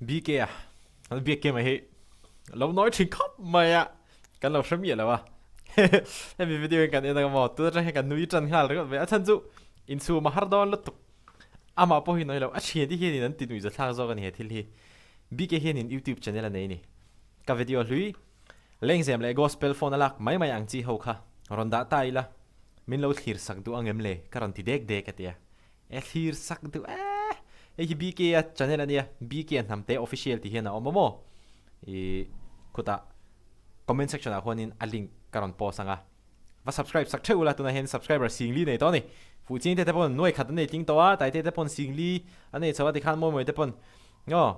BK a an biak ke mai hi lo nawi thin khawp mai a kan lo hre miah lo a hemi video hi kan en anga maw tun atang hian kan nui tan nghal ringawt mai a chhan chu inchhum a har dawn lutuk amah pawh hi nawi lo a thian te hianin an ti nuih zathlak zawk a ni he thil hi BK hianin youtube channel a nei a ni ka video hlui Lengzem leh gospel phone a lak mai mai ang chi ho kha rawn dah ta ila min lo thlir sak duh ang em le ka rawn ti dek dek a tia. E thlir sak duh e. Hei hi BK a channel a nia BK a hnamte official tih hian a awm a maw? I khutah comment section ah khuanin a link ka rawn post ang a. Va subscribe sak theuh ula tunah hian subscriber singli nei tawh a ni. Fuhching te te pawn nuai khat an nei tling tawh a, Taite te pawn singli an nei chho a tikhan mawi mawi te pawn aw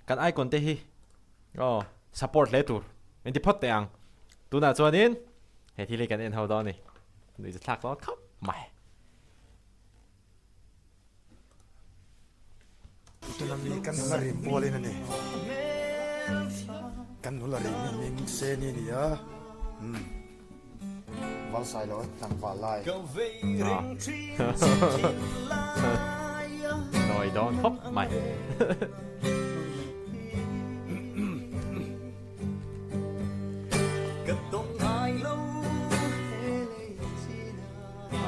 kan icon te hi Aw, support hle tur min ti phawt teh ang. Tunah chuanin he thil hi kan en ho dawn a ni. Nuih chu thlak dawn khawp mai. Tuna mi kan nula rim pualin a ni. Kan nula rim hi hming Seni a ni a. Umm. Valsai lo tlangval lai. Nawi dawn khawp mai.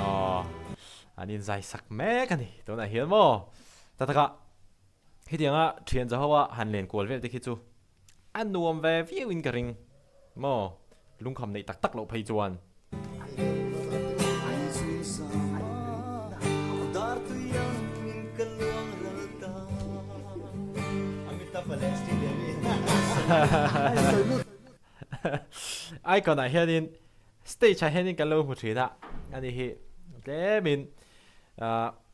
Aw, an inzai sak mek a ni tunah hian maw. Ta takah hetianga thian zahoa han len kual vel te khi chu A nuam ve viau in ka ring maw? Lungkham neih tak tak loh phei chuan. Icon ah hianin stage ah hianin kan lo hmu thin a, ani hi tlemin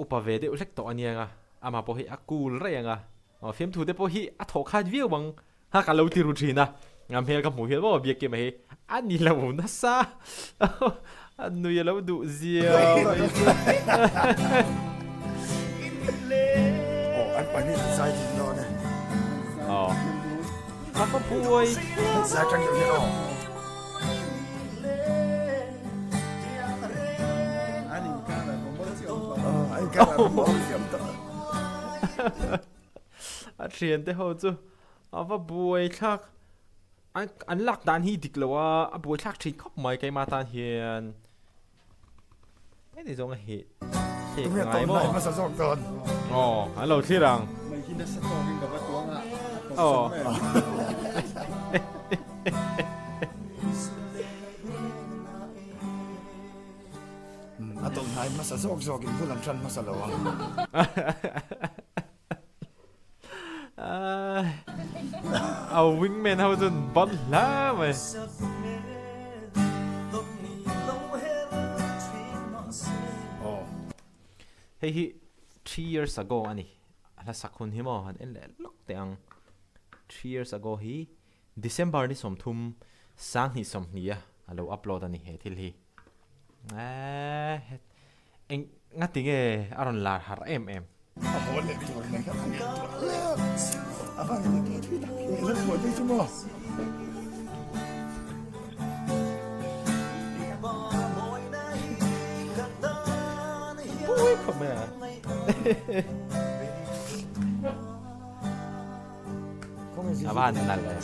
upa ve deuh hlek tawh aniang a, amah pawh hi a cool rei ang a. Aw fiamthu te pawh hi a thawh khat viau ang ha ka lo ti ru thin a, a hmel ka hmuh hian maw biak kim a hi a ni lo nasa a nui a lo duh ziau mai chu. Aw an pahnih an zai ding dawn e. Aw a va buai. An zai tang deuh hian aw. An inkar a rawn chiam tawh. Aw an inkar a rawn chiam tawh. A thian te ho chu a va buai thlak an lak dan hi dik lo a a buai thlak thin khawp mai keimah tan hian heti zawng a hi thlek ngai maw aw an lo thlir ang aw A tawlh hnai hmasa zawk zawk in bul an tan hmasa lo ang. A wingman ho chuan ban hla mai. Hei hi 3 years ago a ni. A hla sak hun hi maw han en leh lawk teh ang. 3 years ago hi December ni 30 2020 a a lo upload a ni he thil hi. Eeh eng nga ti nge a rawn lar har em em. A haw leh tur mai kha a ngaihtuah hle a, a va ngaihtuah thui tak e, la chhuah phei chu maw. Pui khawp mai a. A va han nalh e.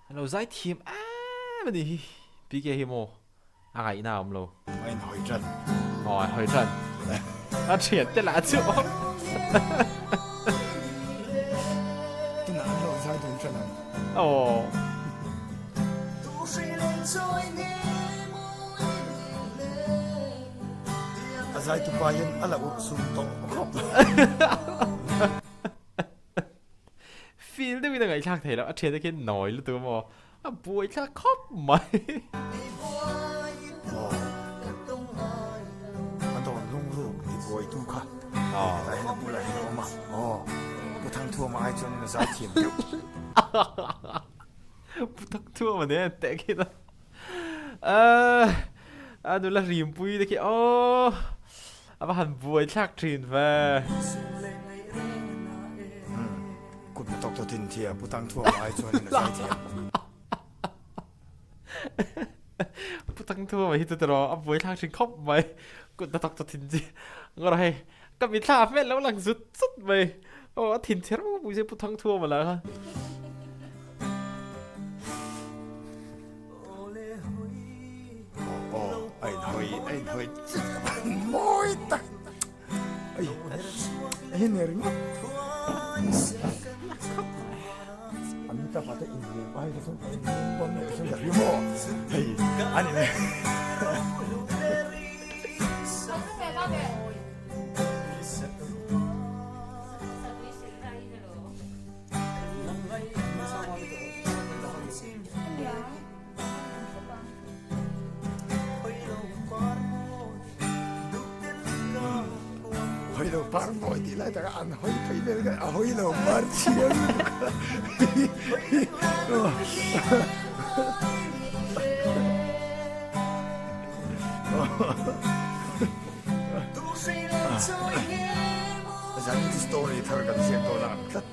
A lo zai thiam em a nih hi PK hi maw a ngaihna a awm lo. A inhawi tan. Aw a inhawi tan. A thian te lah chu aw. Tunah an lo zai dun tan ang. Aw. A zaitupa hian a la urh sum tawh khawp. Feel deuhin a ngaihthlak thei loh, a thiante khian nawi lutuk a maw, a buaithlak khawp mai. A dawn lungruk ti buaitu kha hetah hian a bulah hian a awm a, aw Pu Thangthuama ai chuanin a zaithiam deuh. Pu Thangthuama nen teh khi ta. A nula rimpui te khi aw a va han buai thlak thin ve. Kut hnathawk tawh thin thia Pu Thangthuama ai chuanin a zaithiam. Pu Thangthuama hi chu tiraw a buaithlak thin khawp mai kut hnathawk chu thin chi ngawr hei ka mitthla ah hmel lo lang zut zut mai aw a thin chhe reuh pui se Pu Thangthuama lah kha. Aw a inhawi a inhawi mawi tak ai hei ni ringawt an ta fate inhnem ai te chuan pawn leh chuan ka hria maw hei ani le Hawi lo par mawi tih lai taka an hawi phei vel kha a hawi lo par chiang Zan story thar kan siam dawn a ang tlat.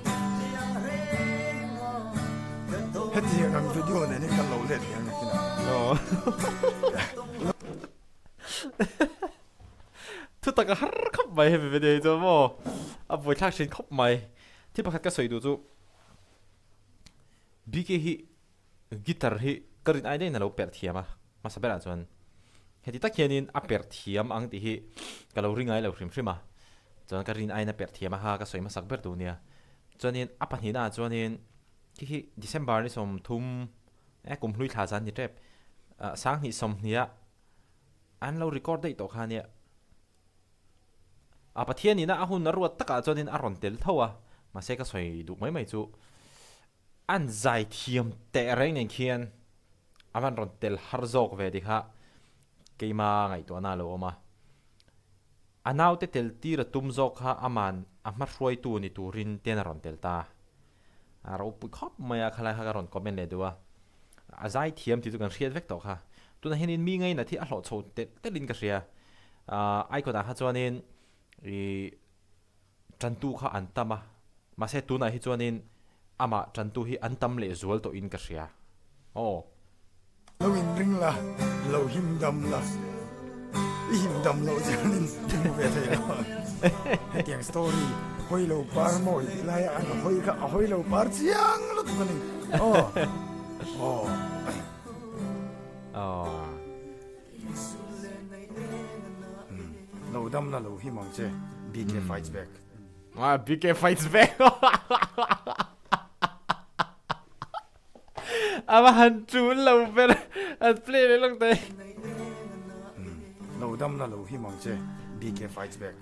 Hetiang ang video nen hian kan lo let leh ang nakin ah. Thutak a har khawp mai hemi video hi chuan maw a buaithlak thin khawp mai. Thil pakhat ka sawi duh chu BK hi guitar hi ka rin ai daihin a lo perh thiam a, hmasa berah chuan heti tak hianin a perh thiam ang tih hi ka lo ri ngai lo hrim hrim a, chuan ka rin aiin a perh thiam a kha ka sawi hmasak ber duh nia. Chuanin a pahnihnaah chuanin khi khi December ni 30 eh kum hlui thla zan ni tep ah sanghnih 20 ah an lo record daih tawh kha ania. A Pathian ina a hun a ruat takah chuanin a rawn tel tho a, mahse ka sawi duh mai mai chu an zai thiam teh reng nen khian a van rawn tel har zawk ve tih kha keima ngaihtuahna a lo awm a. A naute tel tir a tum zawk kha aman a hma hruaitu ni turin ten a rawn tel ta. A ropui khawp mai a, khalai kha ka rawn comment leh duh a. A zai thiam tih chu kan hriat vek tawh kha. Tunah hianin mi ngainat hi a hlawh chho telh telhin ka hria. Icon ah kha chuanin ih tantu kha an tam a, mahse tunah hi chuanin amah tantu hi an tam leh zual tawhin ka hria. Aw. Lo inring la, lo him dam la, i him dam loh chuanin i hmu ve thei lo. Hetiang story hawi lo par mawi tih laia an hawi kha a hawi lo par chiang lutuk a ni. Aw. Aw. Aw. Lo dam la lo him ang che, BK fights back. Ah, BK fights back. A va han tul lo ber an play leh lawk daih. Lo dam la lo him ang che BK fights back.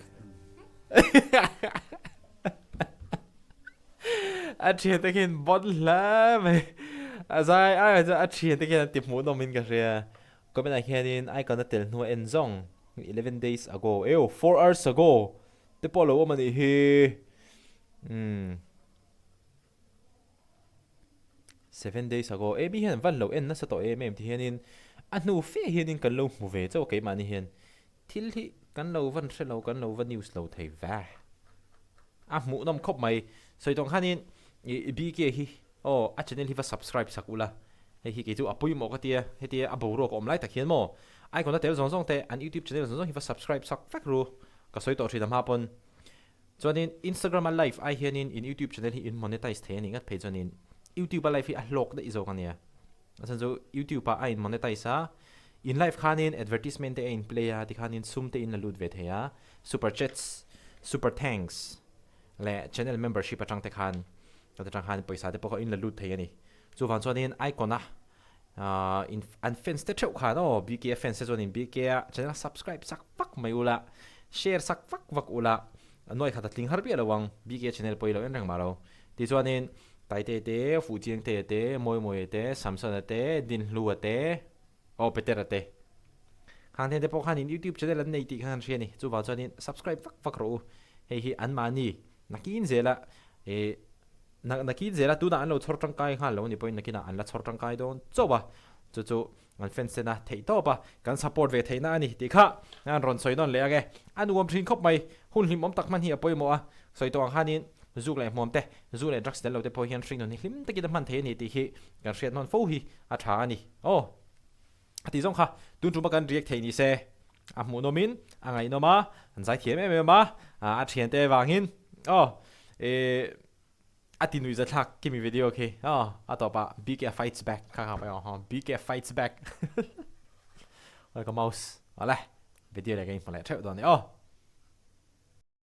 A thian te khian bon hle mai. A zai ai chuan a thian te khian an ti hmuhnawm in ka hria. Comment ah khianin icon a tel hnu a en zawng 11 days ago eo 4 hours ago te pawh a lo awm a nih hi. Umm. 7 days ago eh mi hian van lo en nasa tawh em em ti hianin a hnu fe hianin kan lo hmu ve chauh keimahni hian thil hi kan lo van hre lo kan lo va news lo thei ve a hmuhnawm khawp mai sawi tawng khanin i BK hi aw a channel hi va subscribe sak ula hei hi kei chu a pawimawh ka tia hetia a boruak a awm lai tak hian maw icon a tel zawng zawng te an youtube channel zawng zawng hi va subscribe sak vek ru ka sawi tawh thin a hma pawn Chuanin Instagram a live ai hianin in YouTube channel hi in monetize thei a nih ngat phei chuanin YouTube a live hi a hlawk daih zawk a nia. A chhan chu YouTube ah a in monetize a, in live khanin advertisement te a in play a tikhanin sum te in la lut ve thei a, super chats, super thanks leh channel membership atang te khan atang khan pawisa te pawh kha in la lut thei a ni. Chuvang chuanin icon a in an fans te theuh khan aw BK a fans te chuan in BK a channel subscribe sak vak mai ula share sak vak vak ula nuai khat a tling har piah lo ang BK channel pawh i lo en reng mah lo tichuanin Taite te Fuhchiangte te Mawimawia te Samsona te Dinhlua te aw Petera te khang te pawh khan in YouTube channel an nei tih khan an hria a ni chuvang chuanin subscribe vak vak rawh u hei hi anmahni nakin zela ih Nakin zela tunah an lo chhawr tangkai nghal lo a ni pawhin nakinah an la chhawr tangkai dawn chauh a, chu chu an fans ten a theih tawp a, kan support ve theihna a ni tih kha an rawn sawi nawn leh ang e. A nuam thin khawp mai, hun hlimawm tak hman hi a pawimawh a, sawi tawh ang khanin zuk leh hmuam te, zu leh drugs tel lo te pawh hian hringnun hi hlim takin a hman thei a ni tih hi kan hriat nawn fo hi a tha a ni. Aw. A tih zawng kha tun tuma kan react theih ni se a hmuhnawm in a ngaihnawm a, an zai thiam em em a, a thiante vangin aw eh a ti nuih zathlak kimi video khi aw a tawp ah BK fights back kha kha mai aw BK fights back oi ka mouse awle video leh ka inhmu leh theuh dawn ni aw.